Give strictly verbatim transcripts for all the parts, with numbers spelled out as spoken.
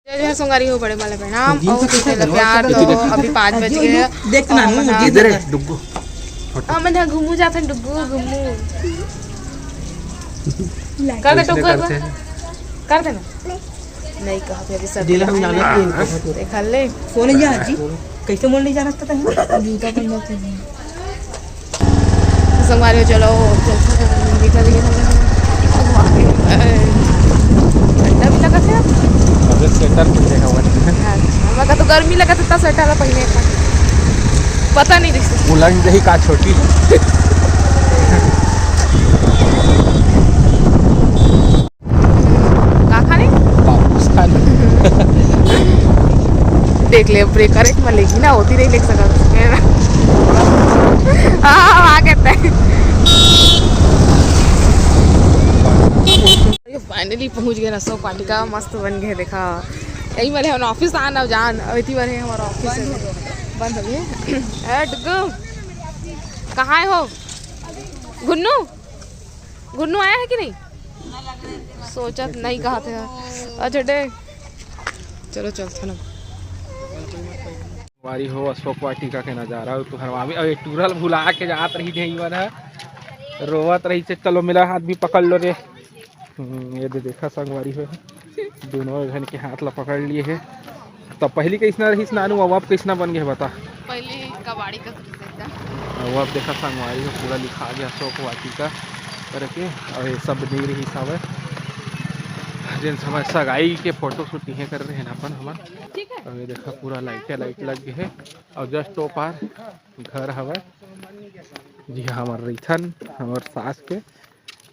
जय जोहार संगवारी हो, बड़े मन ला प्रणाम। अउ छोटे ला प्यार। तो अभी पाँच बज गे हे। देख ना, अउ हमन ह डुग्गू। हमन ह घूमू जाथन डुग्गू, घूमू। कर दे टुक, कर दे। कर दे ना। नहीं कहा फिर सब। हम जाना है। देख ले। सोने जा जी। कैसे मोड़ नहीं जाना था? जूता पहनना चाहिए। संगवारी हो, चलो, चलते हैं, मीठा भी खाना है। ठंडा भी लगा था। अबे स्वेटर पहने का हुआ है। अच्छा, मैं तो गर्मी लगा था, स्वेटर ला पहने का। पता नहीं जैसे। उलंग जही का छोटी। का खाने? पापूस खाने। देख ले, ब्रेकर एक में लेगी ना, होती नहीं देख सका। हाँ, आ कहते हैं। फाइनली पहुंच गए ना, अशोक वाटिका मस्त बन गए। देखा, यही वाले हम ऑफिस आना जान, अउ इतनी बार है हमारा ऑफिस है। बंद हो गए। ए, डुग्गू, कहाँ है हो? गुन्नू, गुन्नू आया है कि नहीं? सोचत नहीं कहा थे। अच्छा, डे, चलो चलते ना। वारी हो अशोक वाटिका के नजारा, अउ तुहर मामी, अउ ये टूरा ल भुला के जात रही, ढेई मन ह रोवत रही से, चलो मेरा हाथ भी पकड़ लो रे। हम्म, ये दे देखा संगवारी हो, दोनों झन के हाथ ला पकड़ लिए हे। तो पहली कैसना रहिस नानू, अब अब कैसना बन गए बता। पहली कबाड़ी का रहिस एकदम। अब अब देखा संगवारी हो, पूरा लिखा गया अशोक वाटिका करके, अउ ये सब नहीं रहिस हवे। जिन समय सगाई के फोटो शूट इहे कर रहे हैं अपन हमन। ठीक है। अउ ये देखा पूरा लाइटे लाइट लग गए हे, अउ जस्ट ओ पार घर हवे जी, हमर रहिथन, हमर सास के।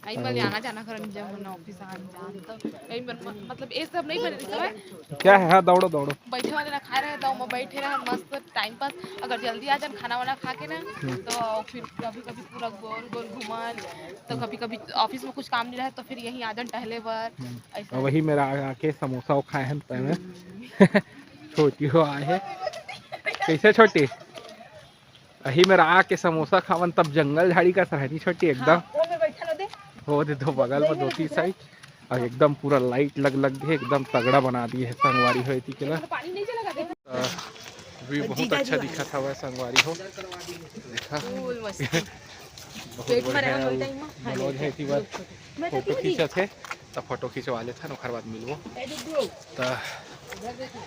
आई बार आना जाना करन जब हम ऑफिस आन जान तो कई बार म-, मतलब ये सब नहीं बने रही। क्या है? हाँ, दौड़ो, दौड़ो। बैठे वाले ना खाए रहे, दो में बैठे रहे, मस्त टाइम पास। अगर जल्दी आ जान खाना वाना खा के ना, हम्म। तो फिर कभी कभी पूरा गोल गोल घूमन, तो कभी कभी ऑफिस में कुछ काम नहीं रहे तो फिर यहीं आ जान टहले बर। हम्म। ऐसा। और वही मेरा आ-, आके समोसा वो खाए हैं तय में। हम्म। छोटी हो आए है। कैसे छोटी? अही मेरा आके समोसा खावन तब जंगल झाड़ी का सरहनी छोटी एकदम। हाँ, वो में बैठा लो दे। हो दे दो बगल में दो तीन साइड। और एकदम पूरा लाइट लग लग के एकदम तगड़ा बना दिए है संगवारी हो एती के ला। पानी नहीं चला दे। अ, व्यू बहुत जीजा अच्छा जी। दिखत हवय संगवारी हो। देखा। फुल मस्त। बहुत पेट भरे बढ़िया हम अउ लोग टाइम में खा मनोज लेते है हैं। इसी बार मैं तो फोटो क्यों नहीं? खींचत है, त फोटो खिंचवा लेथन, ओखर बाद मिलबो। ए डुगु। त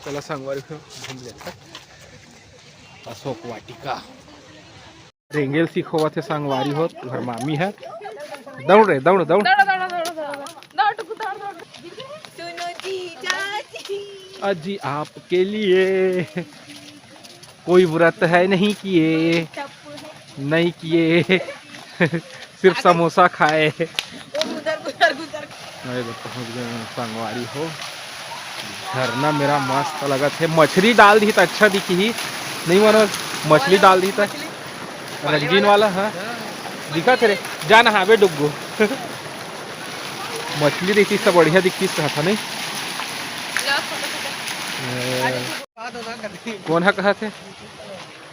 चला संगवारी हो घूम लेथन अशोक वाटिका। रेंगेल सीखोवत हे संगवारी हो, तुहर मामी है। दौड़ रे, दौड़, दौड़। दौड़, दौड़, दौड़, दौड़, दौड़। दौड़, टुकु, दौड़, दौड़। सुनो जीजा जी। अजी आपके लिए कोई व्रत है नहीं किए, नहीं किए। सिर्फ समोसा खाए। अरे तो पहुंच गए हैं संगवारी हो। झरना मेरा मस्त लगत है। मछली डाल दी त अच्छा दिखी, नहीं मानो मछली डाल दी त रंगीन वाला है। दिखा तेरे जा नहावे डुग्गू। मछली देखी सब बढ़िया दिखती था नहीं। कौन है कहा थे?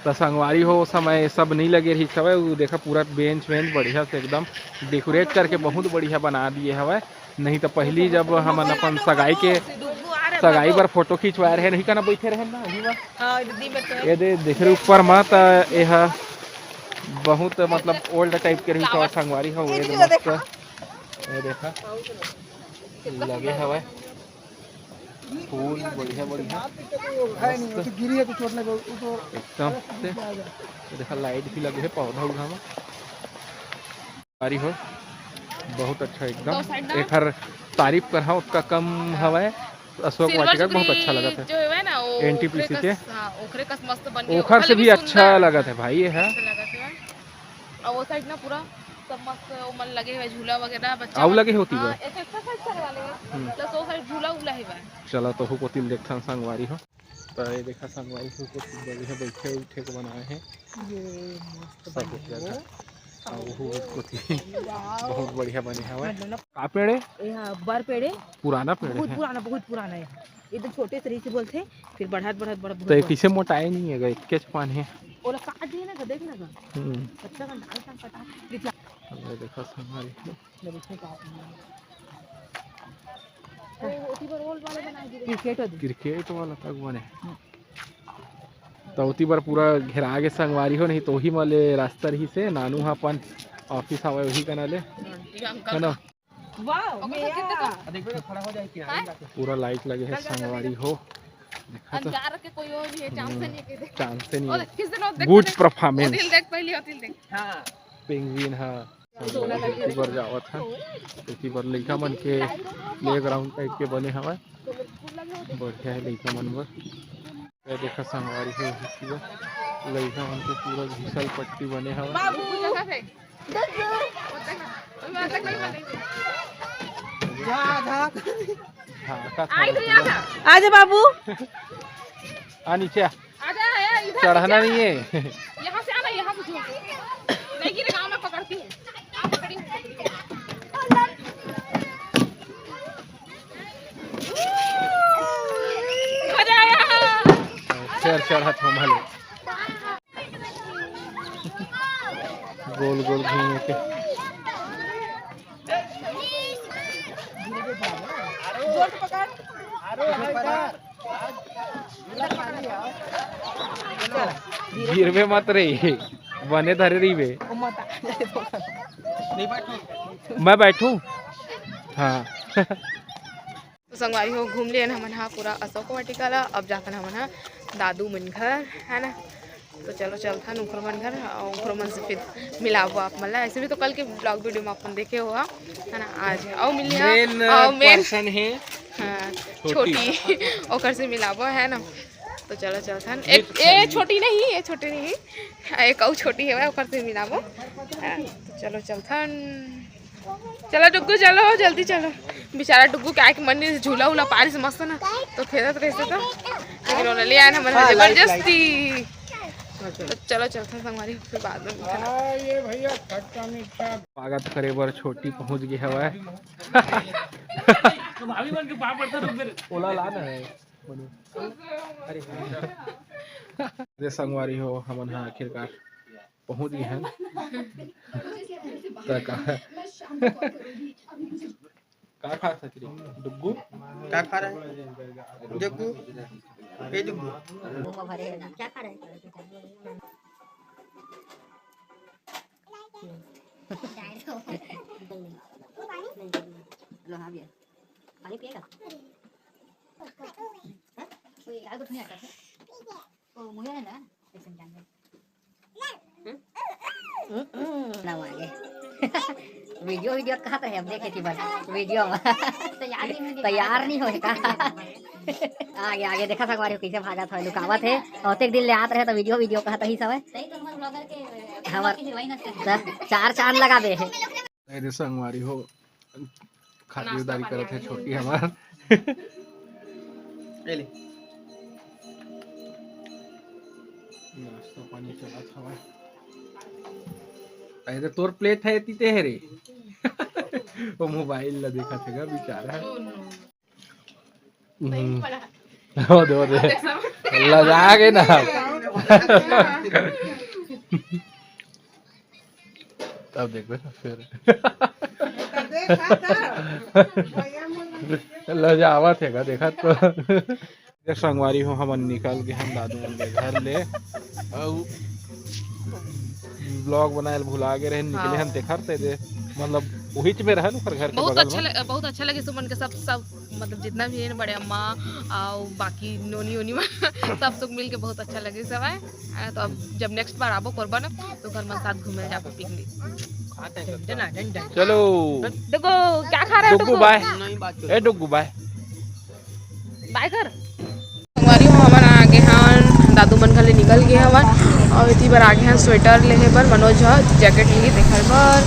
त संगवारी हो, ओ समय सब नहीं लगे रहिस हवय। उ देखा पूरा बेंच वेंच बढ़िया से एकदम डेकोरेट करके बहुत बढ़िया बना दिए हवय। नहीं त पहली जब हमन अपन सगाई के, सगाई बर फोटो खिंचवाए रहे, नहीं कहना बैठे रहे ना, वही बा। हाँ, दीदी बैठे रहे। ये दे, देख रहे ऊपर मा, त ये ह बहुत मतलब ओल्ड टाइप के रहिस हवय संगवारी हो। ये दे मस्त, ये देखा लगे हवय। फूल बढ़िया बढ़िया। है नहीं, वो तो गिरी है तो चोट लगे, वो तो एकदम से। ये देखा लाइट भी लगे है पौधा उधा में। संगवारी हो, बहुत अच्छा एकदम। एखर तारीफ करहा ओतका कम हवय। अशोक वाटिका बहुत अच्छा लगत है। जो है ना, वो एनटीपीसी के। हाँ, ओखरे कस मस्त बन गई। ओखर से भी अच्छा लगत है भाई, ये है। अच्छा लगत है। और वो साइड ना पूरा सब मस्त वो मन लगे हुए झूला वगैरह बच्चा आऊ मन। लगे होती हाँ, बा। एक एक्सरसाइज करे वाले हैं। हम्म। प्लस वो साइड झूला उला है बा। चला तो हो कोतिल देखथन संगवारी हो। तो ये देखा संगवारी हो कोतिल बढ़िया बैठे उठे को बनाए हैं। ये मस्त सब बने एक हैं जगह। वो। और वो कोतिल वाओ। बहुत बढ़िया बने हवे। मतलब ना का पेड़ है? ये हाँ, बर पेड़ है। पुराना पेड़ बहुत है। पुराना, बहुत पुराना है। ये तो छोटे से रही से बोलते, फिर बढ़त बढ़त बढ़त तो ये बहुत कैसे मोटाए नहीं है, इतकेच पान है। ओला काट दिए ना, देख ना। हम्म। कच्चा का डाल का कटा। ये देखा संगवारी। जब इसमें काट दिया। क्रिकेट वाला तक बने। त ओती बर पूरा घेरा गे संगवारी हो, नहीं तो ओही म ले रास्ता रहिसे। नानू ह अपन ऑफिस आवय, ओही कना ले, है ना? पूरा लाइट लगे हे संगवारी हो। देखा तो। अंगार के कोई और नहीं है, चांस नहीं है। चांस नहीं है। गुड परफॉर्मेंस। दिल देख पहले, दिल देख। हाँ। पेंगुइन ह। एती बर जावत ह। एती बर लइका मन के प्लेग्राउंड टाइप के बने हवय। बढ़िया हे लइका मन बर। ये देखा संगवारी हो, एती बर लइका मन के पूरा घिसल पट्टी बने हवय। हाँ, का था? आजा बाबू। आ नीचे आ। आजा, ए, इधर चढ़ना नीचे नहीं है। यहाँ से आना, यहाँ से झूल। नहीं गिरे, गाँव में पकड़ती हूँ। आप पकड़ी। मजा आया। फेर चढ़त हो भले। गोल गोल घूमे के। गिरबे मत रे, बने धरे रहिबे। मैं बैठूं? हाँ। तो संगवारी हो, घूम लेन हमन हा पूरा अशोक वाटिका ला। अब जाथन हमन हा दादू मन घर, है ना? तो चलो चलथन उखर मन घर, अउ उखर मन से फिर मिलाबो आप मन ला। ऐसे भी तो कल के ब्लॉग वीडियो में अपन देखे हो, है ना? आज अउ मिलिया, main अउ main person है हाँ, छोटी। छोटी। ओकर से मिलाबो, है ना? तो चलो चलथन। एक, ये छोटी नहीं, ये छोटी नहीं, एक अउ छोटी है, ओकर से मिलाबो। हाँ, तो चलो चलथन। चलो डुग्गू, चलो, जल्दी चलो। बेचारा डुग्गू के आए के मन नहीं, झूला उला पारिस मस्त ना, तो खेलत रहिसे तो। लेकिन ओला ले आए ना, मन हाँ, लाइट, जबरदस्ती। लाइट। तो चलो, चलते हैं संगवारी, फिर बाद में मिलते हैं। हाँ, ये भैया खट्टा मीठा। स्वागत करे बर छोटी पहुंच गे हवय। तो भाभी मन के पाँव पड़ता रुक मेरे। ओला ला ना है। अरे हाँ। अरे संगवारी हो, हमन हा आखिरकार पहुंच गे हन। त का, का खा सकरी? डुग्गू? क्या खा रहा है? डुग्गू? ये डुग्गू? क्या खा रहा है? लो, हाँ भैया। पानी पिएगा? हाँ? कोई आगे तो नहीं आता है? ओ, मुझे है ना? ऐसे में जान दे। हम्म, हम्म, ना मांगे। वीडियो, वीडियो कहाँ तो है? अब देखे थी बस वीडियो में। तैयार नहीं होंगे। तैयार नहीं होए का? आगे, आगे देखा संगवारी हो कैसे भागत है, लुकावत है। अतेक दिन ले आत रहे तो वीडियो, वीडियो कहत ही सब है। सही तो हमारे ब्लॉगर के, हमार ब्लॉगर के हीरोइन है। त चार चांद लगा दे है। अरे संगवारी हो, खातिरदारी करत है छोटी हमार। ये ले। नाश्ता पानी चलत हवय। अरे तोर प्लेट है, एती ते है रे। वो मोबाइल ला देखत हे गा बेचारा। हम्म। ओ दे, ओ दे। लजा के ना। तब देखबे ना फिर। लजावत हे गा, देखा तो। देख संगवारी हो, हमन निकल गे हन दादू मन के घर ले। अउ ब्लॉग बनाए ल भुला गे रहन, निकले हन। हाँ। तेखर ते दे, मतलब उहिच में रहन, ओकर घर के बहुत बगल अच्छा में। ल-, बहुत अच्छा लगे सुमन के सब, सब मतलब जितना भी है ना, बड़े अम्मा अउ बाकी नोनी ओनी मन, सब सुख मिल के बहुत अच्छा लगे सब है। आ, तो अब जब नेक्स्ट बार आबो कोरबा ना, तो ओकर मन साथ घूमे जाबो पिकनिक। चलो। देखो, क्या खा रहे हो डुग्गू? बाय। ए डुग्गू बाय। बाय कर। संगवारी हो, हमन आ गे हन, दादू मन घर ले निकल गे हवन, अउ एती बर आ गे हन स्वेटर लेहे बर। मनोज ह जैकेट लेही तेखर बर।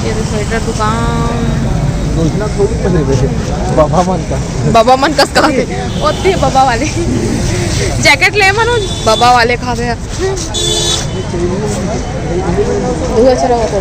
ये तो स्वेटर दुकान। योजना थोड़ी बने रहे, बाबा मन का। बाबा मन कस कहत हे, ओती बाबा वाले। जैकेट ले मनोज, बाबा वाले कहत हे। बहुत अच्छा लगा था।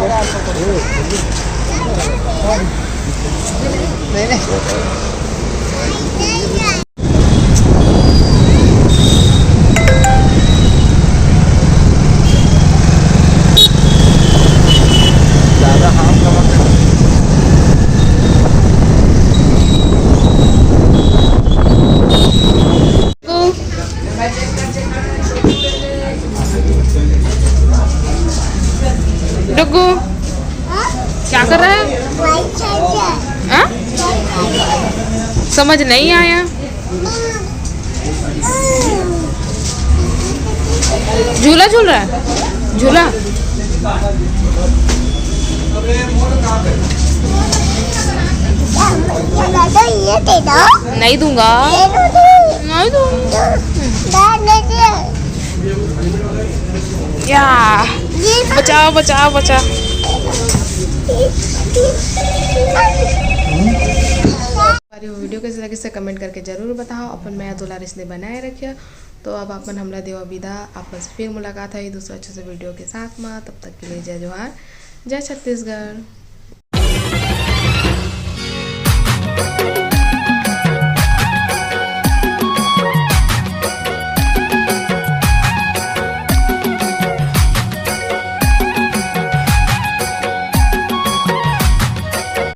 समझ नहीं आया। झूला झूल रहा है, झूला। दादा, ये दे दो। नहीं दूंगा। ये दो दे। नहीं दूंगा। दादा, दे दे। या। ये दो। बचाओ, बचाओ, बचाओ। हमारी वीडियो कैसे लगी, से कमेंट करके जरूर बताओ। अपन मया दुलार इसने बनाए रखिए। तो अब आप मन हमला देवा विदा, आप मन से फिर मुलाकात है दूसरा अच्छे से वीडियो के साथ में। तब तक के लिए जय जोहार, जय छत्तीसगढ़।